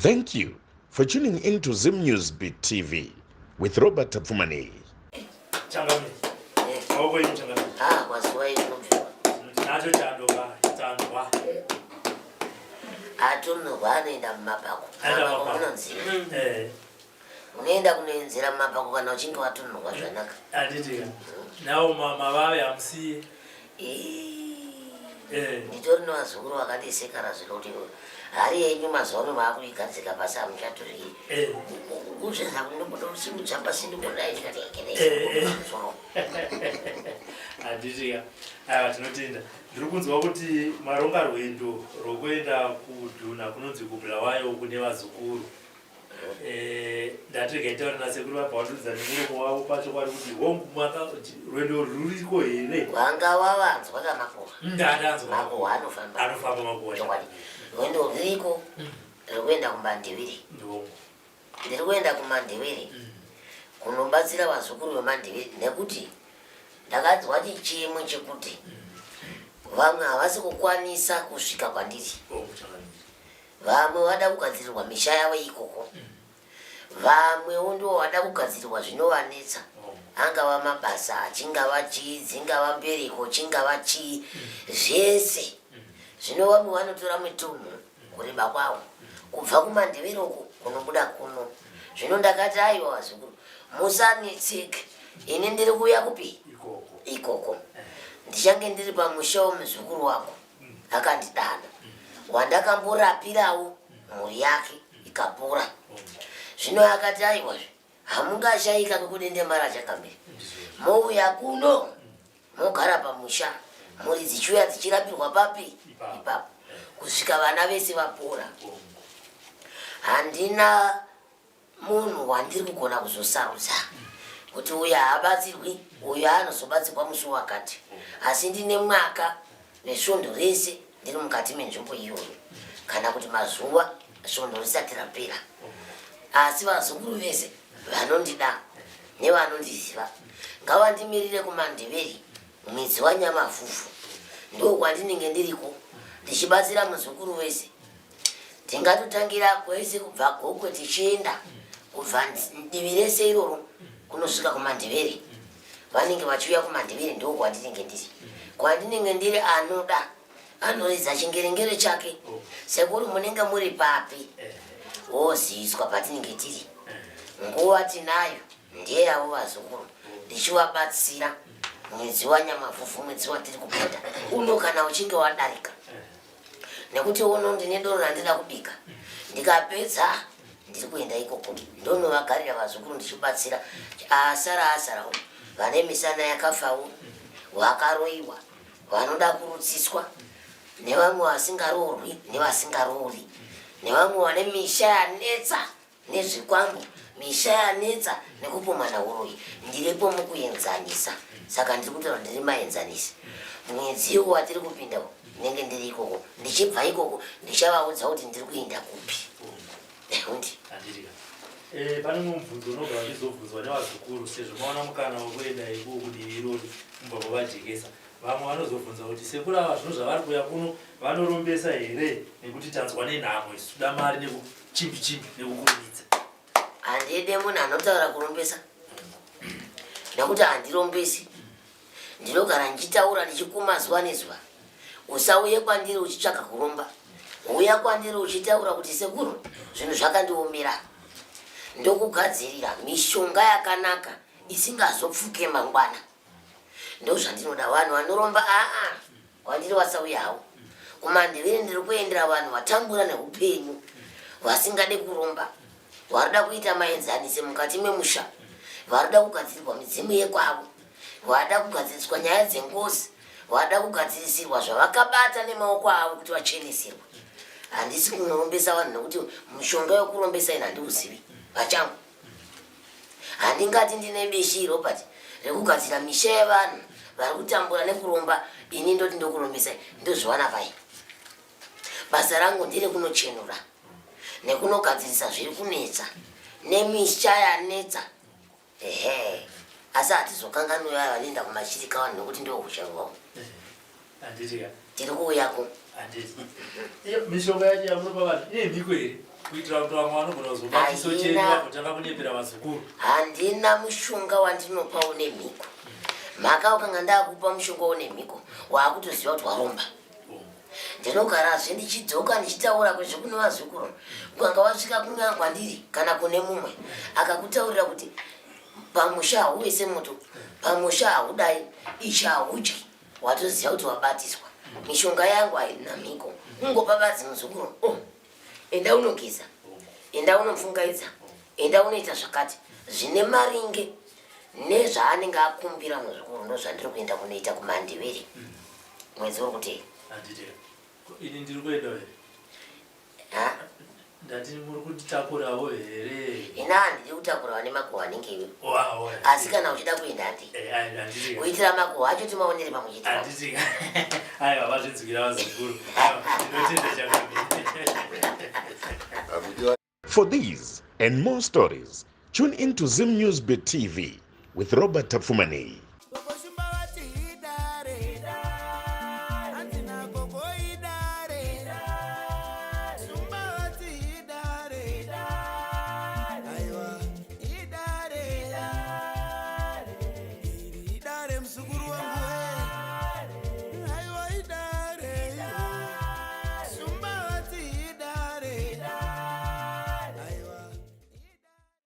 Thank you for tuning in to Zim News Beat TV with Robert Tapfumaneyi. Changamire. Maoko enyu changamire. Ah, mazuva enobviwa. Tinacho chando ba, tanzwa. Atonhwa anoenda mumapako. Anoenda Mumapako mumapako. munonzi. Eh, Unoenda kunoenzera mumapako kana uchinge watonhwa zvanaka. handiti ka. Nawo mavave hamusiye. Eh. Nditori nevazukuru vakandisekara zvino kuti hari yenyu mazuva ano maakuigadzika pasi hamuchatori Eh. kuzveza kundosimudza pasi ndikudai ndikati Eh, Handiti ka. Aiwa tinotenda. Ndiri kunzwa kuti maronga rwendo rwokuenda kudhuna kunonzi kuBulawayo kune vazukuru. Eh, ndati regai taura nasekuru vabva vandiudza nemuromo wavo pachokwadi kuti hongu mwaka rwendo ruriko here. Wanga wavanzwa kamakuhwa. Ndandanzwa. Makuhwa anofamba. Anofamba makuhwa. Chokwadi. Rwendo ruriko rwekuenda kuMandiviri. Ndihongu. Ndiri kuenda kuMandiviri kunobatsira vazukuru veMandiviri nekuti ndakanzwa chichemo chekuti vamwe havasi kukwanisa kusvika kwandiri. Hongu chakanaka. Vamwe vada kugadzirirwa misha yavo ikoko. Vamwewo ndivo vada kugadzirirwa zvinovanetsa. Angava mabasa, chingava chii, dzingava mbereko, chingava chii, zvese. Zvino vamwe vanotora mitunhu kureba kwawo kubva kuMandevere uko kunobuda kuno. Zvino ndakati aiwa vazukuru, musanetseke, ini ndiri kuuya kupi? Ikoko. Ndichange ndiri pamusha wemuzukuru wako. Akandidana wandakamborapirawo mhuri yake ikapora. Zvino akati aiwazve hamungashaika kwekudendemara changamire, mouya kuno mogara pamusha mhuri dzichiuya dzichirapirwa papi ipapo kusvika vana vese vapora. Handina munhu wandiri kugona kuzosarudza kuti uyu haabatsirwi uyu anozobatsirwa musi wakati asi ndine mwaka nesvondo rese ndiri mukati menzvimbo iyoyo kana kuti mazuva svondo risati rapera asi vazukuru vese vanondida nevanondiziva ngavandimirire kumandeveri mwedzi wanyamafufu ndokwandinenge ndiriko ndichibatsira muzukuru wese Tingatotangira kwese kubva Gokwe tichienda kubva divi rese iroro kunosvika kuMandevere. Vanenge vachiuya kuMandevere ndiko kwandinenge ndiri. Kwandinenge ndiri anoda anoridza chingerengere chake. Sekuru munenge muri papi? Woziviswa patinenge tiri. Nguva tinayo ndeyavo vazukuru ndichivabatsira mwedzi waNyamavhuvhu mwedzi watiri kupinda uno kana uchinge wadarika. Nekuti uno ndine doro randida kubika ndikapedza ndiri kuenda ikoko ndonovagarira vazukuru ndichibatsira asara asarawo vane misana yakafawo vakaroiwa vanoda kurutsiswa nevamwe vasingaroorwi nevasingaroori nevamwe vane misha yanetsa Nezvikwambo, misha yanetsa nekupumhana huroyi. Ndiripo mukuenzanisa saka ndiri kutaura ndiri maenzanisi. Mwedzi iwo watiri kupinda uwu ndinenge ndiri ikoko. Ndichibva ikoko ndichavaudza kuti ndiri kuenda kupi. Hundi. Handiti ka. Eh, pane mumwe mubvunzo unogara uchizobvunzwa nevazukuru sezvo maona mukana wekuenda ikoko kudivi irori mubva mavajekesa. Vamwe vanozobvunza kuti sekuru ava zvino zvavari kuuya kuno vanorombesa here nekuti tanzwa nenhamo isu toda mari nekuchimbi chimbi nekukurumidza. Handide munhu anotaura kurombesa nekuti handirombesi. Ndinogara ndichitaura ndichikuma zuva nezuva. Usauye kwandiri uchitsvaga kuromba. Uya kwandiri uchitaura kuti sekuru zvinhu zvakandiomera. Ndokugadzirira mishonga yakanaka isingazopfuke mangwana. Ndozvandinoda vanhu vanoromba aa kwandiri vasauya havo. Kumandevere ndiri kuendera vanhu vatambura neupenyu vasingade kuromba varikuda kuita maenzanise mukati memusha varikuda kugadzirirwa midzimu yekwavo vada kugadziriswa nyaya dzengozi vada kugadzirisirwa zvavakabata nemaoko avo kuti vacheneserwe. Handisi kunorombesa vanhu nekuti mushonga wekurombesa ini handiuzivi pachangu. Handingati ndine bishi Robert rekugadzira misha yevanhu vari kutambura nekuromba ini ndoti ndokurombesai ndozviwana pai. Basa rangu ndere kunochenura nekunogadzirisa zviri kunetsa nemisha yanetsa ehe asi hatizokanganwi vaya vanoenda kumachirika vanhu nekuti ndohusha rwavo. Handiti ka. Tiri kuuyako. Handiti. Iyo mishonga yacho yamunopa vanhu ine mhiko here? Kuitira kuti vamwe vanogona kuzoba chiso chenyu vagotanga kunyepera vazukuru. Handina mushonga wandinopa une mhiko. Mhaka ukanga ndakupa mushonga une mhiko waakutoziva kuti waromba. Ndinogarazve ndichidzoka ndichitaura kwezve kune vazukuru. Ukanga wasvika kungaa kwandiri kana kune mumwe akakutaurira kuti pamusha hauise moto, pamusha haudai, ichi haudyi, watoziva kuti wabatiswa. Mishonga yangu haina mhiko, kungopa badzi muzukuru. Oh, enda unogeza, enda unopfungaidza, enda unoita zvakati zvine maringe nezvaanenge akumbira muzukuru. Ndozvandiri kuenda kunoita kumandiviri mwedzi uri kutei. Ini ndiri kuenda here? Ndati muri kutitakurawo here? Ina handidi kutakura vane makuhwa anenge iwe. Asi kana uchida kuenda handi. Eh, Kuitira makuhwa acho timaonere pamwe chete. Handiti. Aiwa vazvinzwira vazukuru. Ndinotenda chakamira. For these and more stories, tune in to Zim News Bit TV with Robert Tafumani.